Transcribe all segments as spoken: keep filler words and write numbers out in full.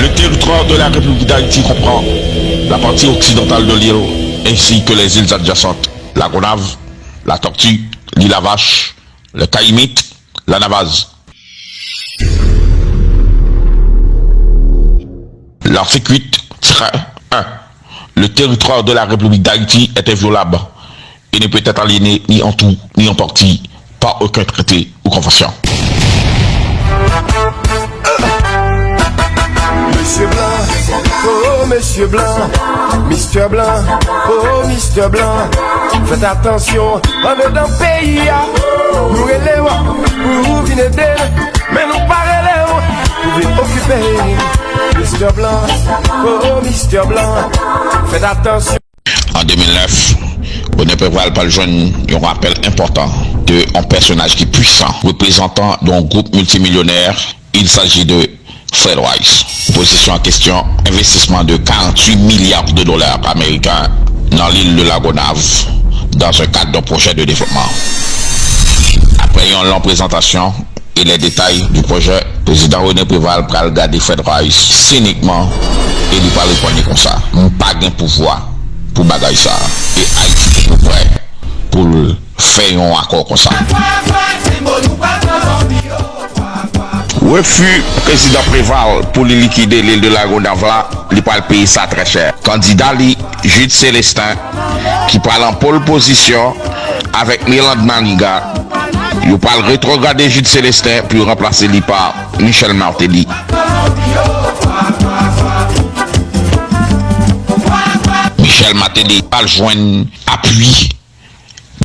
Le territoire de la République d'Haïti comprend la partie occidentale de l'île, ainsi que les îles adjacentes, la Gonâve, la Tortue, l'île à Vaches, le Caïmite, la Navaz. L'article huit tiret un. Le territoire de la République d'Haïti est inviolable et ne peut être aliéné ni en tout ni en partie par aucun traité ou convention. Mesye Blan, oh Mesye Blan, Mistè Blan, oh Mistè Blan, fèt atansyon andedan peyi a. Nou rele w pou w vin ede n, men nou pa rele w pou vin okipe n. Mistè Blan, oh Mistè Blan, fèt atansyon. An de mil nèf, René Préval pral jwenn yon rapèl enpòtan de yon pèsonaj ki pwisan, reprezantan de yon gwoup miltimilyonè, il s'agit de Fred Rice. Pwopozisyon an kesyon envestisman de quarante-huit milliards de dollars américains dans l'île de la Gonâve dans un cadre d'un projet de développement. Après yon long présentation, e lè detay di pwojè, Prezidan René Préval pral gade Fred Rice sinikman e li pral reponn li konsa: "M pa gen pouvwa pou bagay sa a." E Ayiti te pou prè pou l fè yon akò konsa. Refi Prezidan Préval pou li likide l'île de la Gonâve la, li pral peye sa trè chè. Kandida li, Jude Célestin, ki pral an pòl pozisyon avèk Mirlande Manigat, yo pral retwograde Jude Célestin pou yo ranplase li pa Michel Martelly. Michel Martelly pral jwenn apui,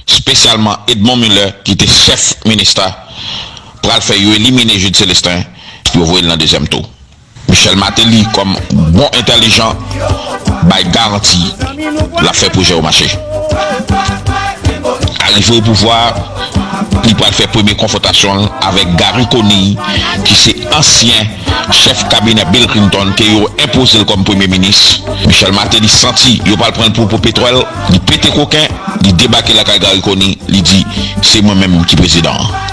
espesyalman Edmond Miller, ki te chèf minista, pral fè yo elimine Jude Célestin pou yo voye l nan dezyèm tou. Michel Martelly, kòm bon entèlijan, bay garanti l ap fè pwojè yo mache. Arive o pouvwa, li pral fè premye konfwontasyon l avèk Garry Conille, ki se ansyen chèf kabinè Bill Clinton, ke yo enpoze l kòm premye minis. Michel Martelly santi yo pral pran l pou, pou petwòl, li pete koken, li debake lakay Garry Conille, li di, "Se mwen menm ki prezidan an."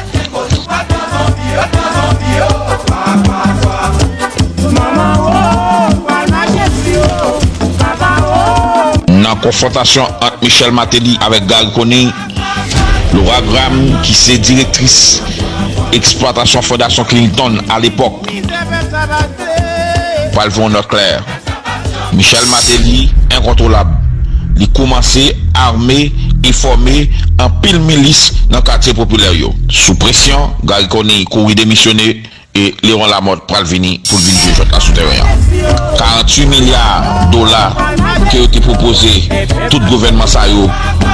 Nan konfwontasyon ant Michel Martelly avèk Garry Conille, Laura Graham, ki se direktris eksplwatasyon Fondasyon Clinton alepòk, pral voye yon nòt klè. Michel Martelly enkontwolab. Li koumanse ame e fòme anpil milis nan katye popilè yo. Sou presyon, Garry Conille kouri demisyone e Léon Lamothe pral vini pou l vin jwe jwèt la sou teren an. Karanntuit milya dola ke yo te pwopoze tout gouvènman sa yo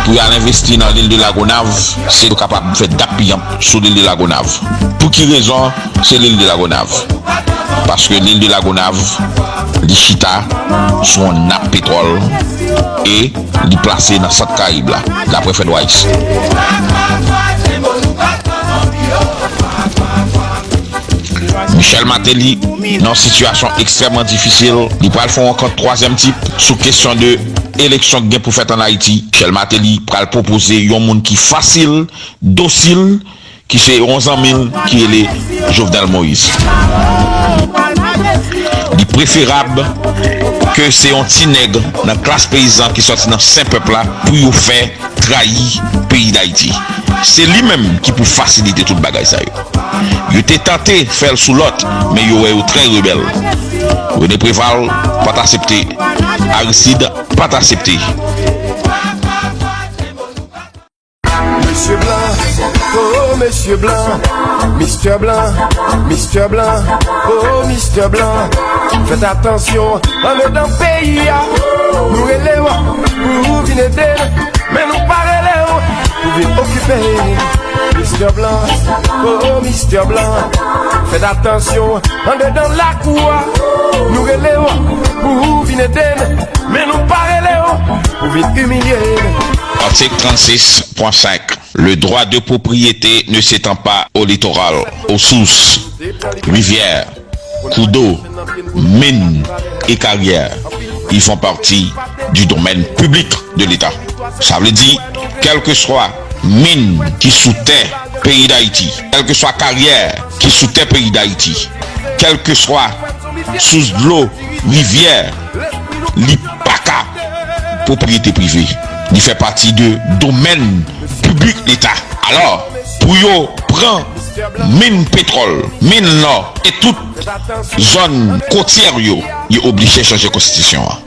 pou y al envesti nan l'île de la Gonâve, se yo kapab fè dap piyanp sou l'île de la Gonâve. Pou ki rezon se l'île de la Gonâve? Paske l'île de la Gonâve, li chita sou yon nap petwòl e li plase nan sant Karayib la, daprè Fred Rice. Michel Martelly, nan yon sitiyasyon ekstrèmman difisil, li pral fè yon rankont twazyèm tip sou kesyon de eleksyon k gen pou fèt ann Ayiti. Michel Martelly pral pwopoze yon moun ki fasil, dosil, ki se yon zanmi l ki rele Jovenel Moïse. Li preferab ke se yon ti nèg nan klas peyizan ki sòti nan sen pèp la pou yo fè trayi peyi Dayiti. Se li menm ki pou fasilite tout bagay sa yo. Yo te tante fè l sou lòt, men yo wè yo trè rebèl. René Préval pa t aksepte. Aristide pa t aksepte. Mesye Blan, oh Mesye Blan, Mistè Blan, Mistè Blan, oh Mistè Blan, fèt atansyon andedan peyi a. Nou rele w pou w vin ede n, men nou pa rele w pou vin okipe n. Mistè Blan, oh Mistè Blan, fèt atansyon andedan lakou a. Nou rele w pou w vin ede n, men nou pa rele w pou vin imilye n. Article trente-six point cinq. Le droit de propriété ne s'étend pas au littoral, aux sources, rivières, cours d'eau, mines et carrières. Ils font partie du domaine public de l'État. Sa vle di, kèlkeswa min ki sou tè peyi Dayiti, kèlkeswa karyè ki sou tè peyi Dayiti, kèlkeswa sous dlo, rivyè, li pa ka pwopriyete prive. Li fè pati de domèn piblik Leta. Alò, pou yo pran min petwòl, min lò e tout zòn kotyè yo, yo oblije chanje konstitisyon an.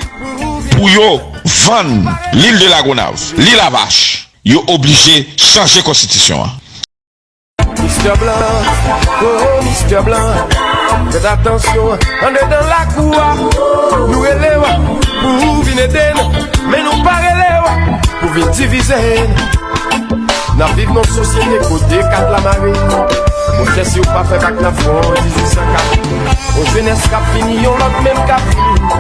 Pou yo vann Lil de Lagonav, Lil a Vach, yo oblije chanje konstitisyon an. Mistè Blan, oh, Mistè Blan, fèt atansyon, andedan lakou a, nou rele w pou w vin ede n, men nou pa rele w pou w vin divize n. N ap viv nan sosyete kote kat la mare. Monchè, si w pa fè bak nan fwon dizuit san kat, yon jenès k ap vini, yon lòt menm k ap vini.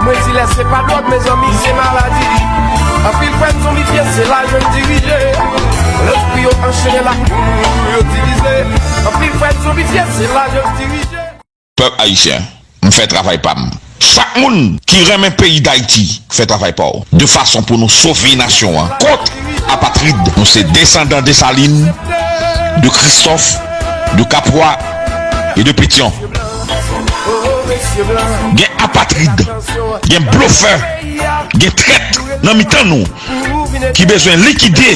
Mwen di lè se pa dwòg, mezanmi, se maladi. Anpil frè n zonbifye, se lajan k dirije. Lespri yo anchene lakou yo divize. Anpil frè n zonbifye, se lajan k dirije. Pèp ayisyen, m fè travay pa m. Chak moun ki renmen peyi Dayiti, fè travay pa w. De fason pou nou sove nasyon an kont apatrid. Nou se desandan Desalin, de Kristòf, de Kapwa e de Petyon. Gen apatrid, gen blofè, gen trèt nan mitan nou ki bezwen likide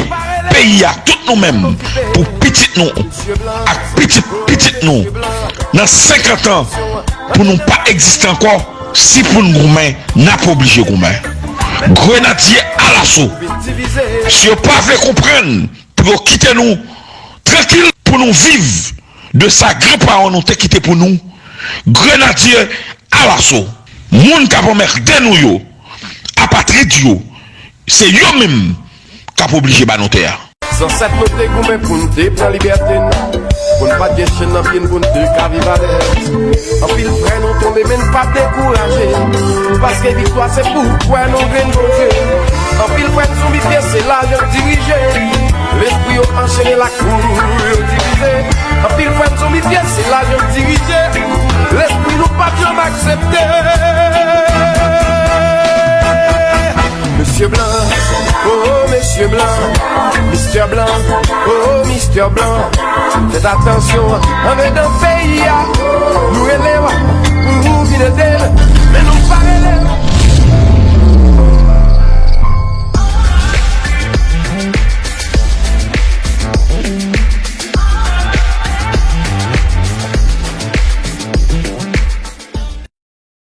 peyi a, tout nou menm, pou pitit nou ak pitit pitit nou nan senkant an, pou nou pa egziste ankò. Si pou n goumen, n ap oblije goumen. Grenadye alaso. Si yo pa vle konprann, pou yo kite nou trankil, pou nou viv de sa granparan nou te kite pou nou. Grenadye alaso. Moun k ap anmède nou yo, apatrid yo, se yo menm k ap oblije ba nou tè a. Zansèt nou te goumen pou n te pran libète n, pou n pa t gen chenn nan pye n, pou n te ka viv alèz. Anpil frè nou tonbe, men n pa dekouraje, paske viktwa se pou kwè nan grenn Bondye. Anpil frè n zonbifye, se lajan k dirije. Lespri yo anchene lakou yo divize. Anpil frè n zonbifye, se lajan k dirije. Lespri nou p ap janm aksepte. Mesye Blan, oh, Mesye Blan, Mistè Blan, oh, Mistè Blan. Fèt atansyon, andedan peyi a, nou rele w pou w vin ede n, men nou pa rele w.